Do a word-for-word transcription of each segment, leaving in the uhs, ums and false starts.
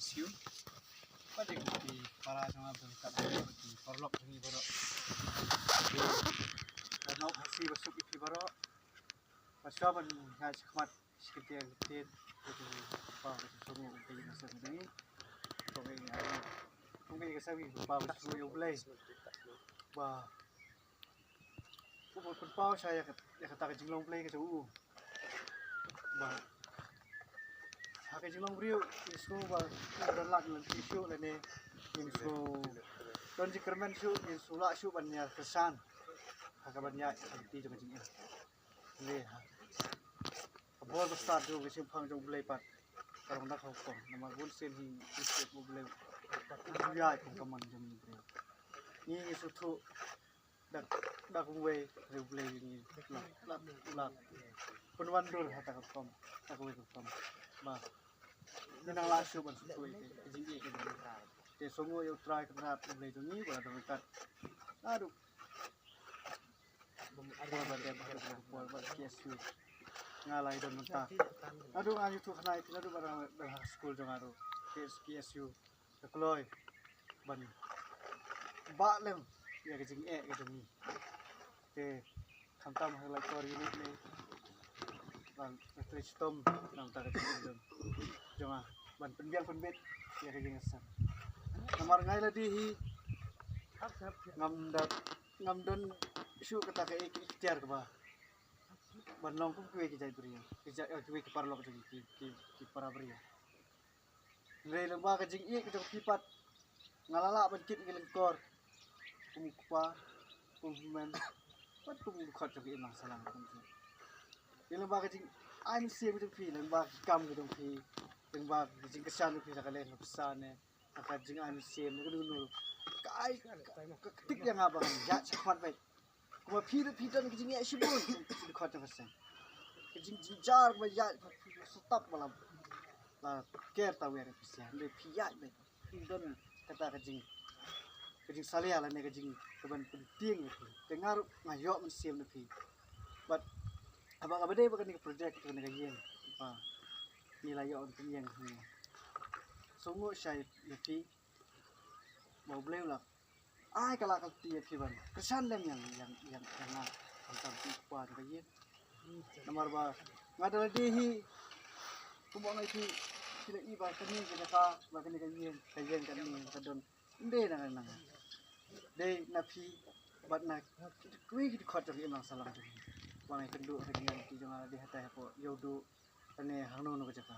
Siu. Pat ïa ki para jong nga ba ka ki paralok jong ngi baroh. Ka nok ha si ba suk ïa phi baroh. Ba shuwa ban ïa shakhmat shi kynti kynti. Ba ki pa ba ki sum u ki na sa ngi. Ko ngi na. Ko ngi ka sa ngi ba ba shu ïa U Blei. Ba Ko ba pynpaw sha ïa ka, ïa kata ka jinglong Blei ka jong u. Ba ha ka jinglong briew, ngin sngew ba ngin don lad lynti shuh lane ngin sngew don jingkyrmen shuh, ngin sngew lah shuh ban ïa kyrshan ha kaba ïaid ha ka lynti jong ka jingim. Hynrei ha ka bor ba stad jong ka shynphang jong U Blei pat ka long da ka hukum. Namar bun sien hi U Blei u ïaid kum ka mon jong U Blei. Ngi ngi sngewthuh da, da kumwei re U Blei ngi la, la, la pynwandur ha ta ka rukom, ta kawei ka rukom. Ba ngi nang lah shuh ban sngewthuh ïa ka jingïeit ka jong ngi. Te sngew ïa U Trai Kynrad U Blei jong ngi ba la don ryngkat naduh por ba dep, por ba K S U. Nga la ïa don mynta naduh nga ïathuh khnai, naduh ba dang, dang ha skul jong nga ruh. K S, K S U ka kloi ban bah lem ïa ka jingeh ka jong ngi. Te khamtam ha ka Laitkor Unit ne ban trei shitom na bynta ka jingim jong, jong nga ban pynbiang pynbit ïa ka jingïaseng. Namar nga ïa lade hi ngam da, ngam don shuh kata ka iktiar kaba ban long kum kiwei ki jait briew, ki jait, eh, kiwei ki paralok jong ki, ki, ki para briew. Hynrei lyngba ka jingïeit ka jong phi pat nga la lah ban kit ïa ka lyngkor kum u kpa, kum u hynmen, bad kum u dkhot jong ka imlang sahlang. Lyngba ka jingai mynsiem ka jong phi, lyngba ka kam ka jong phi, lyngba ka jingkyrshan jong phi, la ka leh ka pisa ne, la ka jingai mynsiem ne, kano kano, ka ai, ka, ka ktik ïa nga ba ngan ïaid shakhmat beit. Kumba phi ruh phi don ka jingeh shibun kum ki dkhot jong ka seng. Ka jingjynjar ba ïaid ba phi sngewthuh ba la, la ker tawiar phi sha. Hynrei phi ïaid beit. Phi don kata ka jing, ka jingsalia lane ka jing kaban pyntieng ïa phi. Te nga ruh nga ïoh mynsiem na phi. Bad haba kaba dei ba kane ka project kane ka ïing ba ngi la ïoh ban pynïeng hangne. Sngewnguh shai ïa phi ba U Blei u la ai ka lad ka lynti ïa phi ban kyrshan lem ïa, ïa, ïa, ïa nga. Khamtam phi u kpa jong ka ïing. Namar ba nga da lade hi kumba nga ïa phi, phi la i ba kane ka jaka, ba kane ka ïing, ka ïing kane ka don. Ym dei na nga, na nga. Dei na phi bad na kiwei ki dkhot jong ka imlang sahlang jong ngi. Ba nga ïakynduh ha ka jingïaid lynti jong nga, dei hatai hapoh Ïewduh lane hangno hangno ka jaka.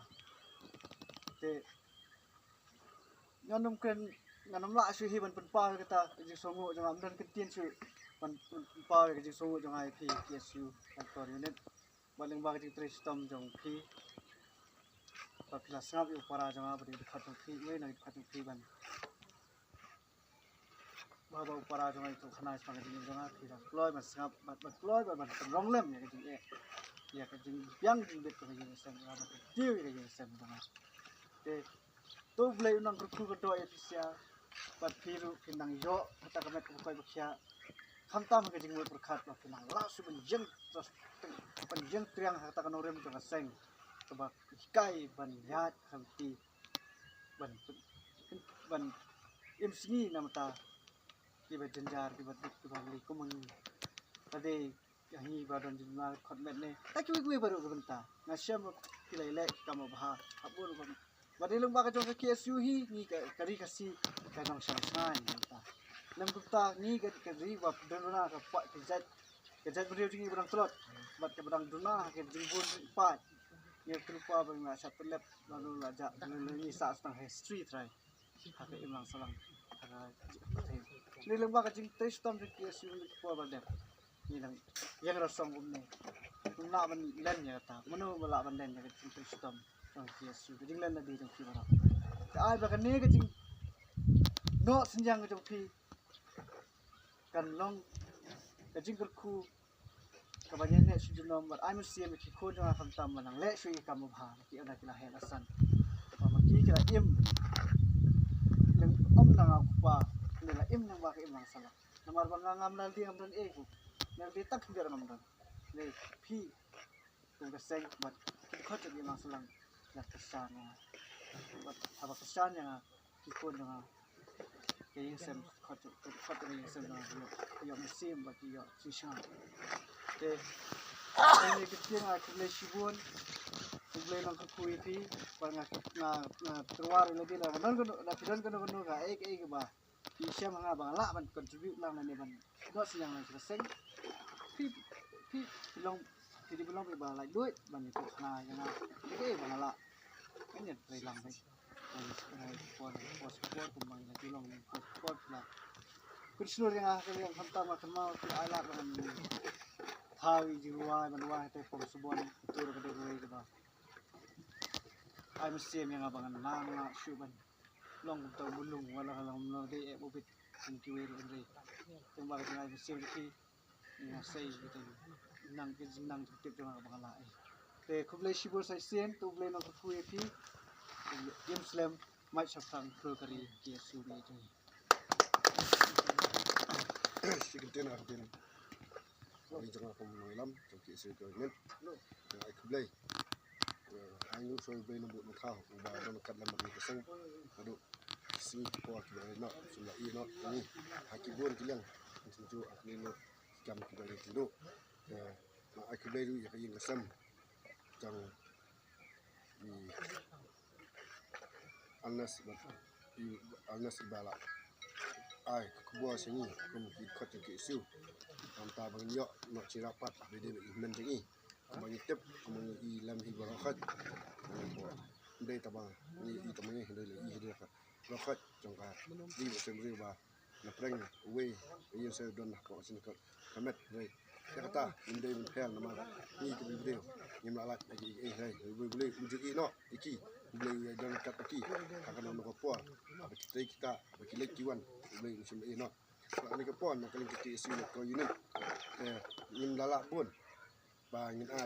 Te ngan ym kren, ngan ym lah shuh hi ban pynpaw ïa kata ka jingsngewnguh jong nga, ym don kyntien shuh ban pynpaw ïa ka jingsngewnguh jong nga ïa phi K S U Laitkor Unit. Bad lyngba ka jingtrei shitom jong phi ba phi la sngap ïa u para jong nga, ba dei u dkhot jong phi, uwei na u dkhot jong phi ban, ba, ba u para jong nga ïathuh khana shaphang ka jingim jong nga, phi la kloi ban sngap, bad, bad kloi ban, ban pynrong lem ïa ka jingeh, ïa ka jingbiang jingbit jong ka ïing ka sem jong nga, ban kyntiew ïa ka ïing ka sem jong nga. Te to U Blei un nang kyrkhu kyrdoh ïa phi sha, bad phi ruh phin nang ïoh kata ka met kaba koit ba khiah. Khamtam ha ka jingmut pyrkhat ba phin nang lah shuh ban ïeng, ban ïeng triang ha kata ka nongrim jong ka seng kaba hikai ban ïaid ha ka lynti ban, ban im sngi na bynta kiba jynjar, kiba duk, kiba bli kum ma ngi. Lada ïa ngi ba don jingma khot met ne, ta kiwei kiwei baroh ka bynta. Nga shem ba phi la ïaleh ki kam babha ha bun rukom. Ba dei lyngba ka jong ka K S U hi, ngi ka, ka ri Khasi ka nongshong shngaiñ na bynta. Lem kumta ngi ka, ka ri ba duna ka pa, ka jait, ka jaitbynriew jong ngi ba dang tlot bad kaba dang duna ha ka jingbun ri paid. Ngi ka rupa ba ngi la shah tyllep, lano la jah, lano ngi sah sdang ha history trai ha ka imlang sahlang. Ha ka, ni lyngba ka jingtrei shitom jong K S U ngi ka por ba dep. Ngi dang ïeng rasong kumne. Ym lah ban len ïa kata. Mano ba lah ban len ïa ka jingtrei shitom jong K S U, ka jinglen lade jong phi baroh. Te ai ba kane ka jingnoh synñiang ka jong phi kan long ka jingkyrkhu kaba neh neh sha junom, bad ai mynsiem ïa ki khun jong nga khamtam ban nang leh shuh ïa ki kam babha, ki ong ki la heh la san. Ba ma ki ki la im lem, ym na nga u kpa, hynrei la im lyngba ka imlang sahlang. Namar ba nga ngam lade, ngam don ei ruh. Lade tang khyndiat ngam don. Hynrei phi kum ka seng bad ki dkhot jong ka imlang sahlang la kyrshan ïa nga. Bad haba kyrshan ïa nga ki khun jong nga, ki ïing sem, khot, khot ki ïing sem jong nga, ki ïoh, ki ïoh mynsiem bad ki ïoh jingsngewsih. Te kane ka ktien nga khublei shibun. U Blei un kyrkhu ïa phi. Bad nga, nga, nga tyrwa ïa lade, lada don kano, lada phi don kano kano kaei kaei kaba phi shem ha nga ba nga lah ban contribute lang lane ban noh synñiang lang sha ka seng, phi, phi, phi long, phi dei ban long phi ba laitluid ban ïathuh ha nga ïa nga kaei ba nga lah. Ngan ïatrei lang beit. Ngan ïatrei por por por kumba ngi la ju long por por phi la pynshlur ïa nga ha ka liang, khamtam nga kynmaw phi ai lad ba ngan thaw ïa i jingrwai ban wai ha te Pong Subon, ka tur ka dei kawei kaba ai mynsiem ïa nga ba ngan nang lah shuh ban long kumta u mulung, wat la ka long, long dei eh u bit kum kiwei ruh hynrei tang ba ka jingai mynsiem jong phi, nga sei ka jingnang, ka jingnang jingtip jong nga ba nga lah eh. Te khublei shibun sa shisien, to U Blei un kyrkhu ïa phi. Im slem, mait shaphrang, khlur ka ri, ki ïa shu beit jong ngi. Shi kyntien ar kyntien. Ngi jong nga kum nongïalam jong ki ïa shu beit jong ngi. Nga ai khublei. Ai nguh sha U Blei nongbuh nongthaw uba don kat lem bad ngi ka seng. Haduh sngi ki por kiba la ïeh noh, shu la ïeh noh ngi ha ki bun ki liang. Ngi sngewthuh ha kine ki kam kiba ngi kynduh. Te nga ai khublei ruh ïa ka ïing ka sem jong i Agnes bad i Agnes iba la ai ka khubor sha ngi kum ki khot jong ki ïa shu. Namar ba ngin ïoh noh jingïarap pat haba ïadei bad i hynmen jong i. Kumba ngi tip, kumba ngi i lem hi baroh khoit. Hynrei tang ba ngi i tang ba ngi hynrei la i hi baroh khoit jong ka ri Basen Ri ba na pdeng uwei, ïa shu don hapoh ka shin ka met hynrei ïa kata ngim dei ban pher namar ngi ki briew ngim lah lait ïa ki, eh, hynrei U Blei, U Blei un ju ïeh noh ïa ki. U Blei u ïa don kat ïa ki ha kano kano ka por, haba ki trei ki kah, haba ki leit ki wan, U Blei un shim ïeh noh. Kane ka por na ka liang ka K S U na ka unit, eh, ngim lah lah bun ba ngin ai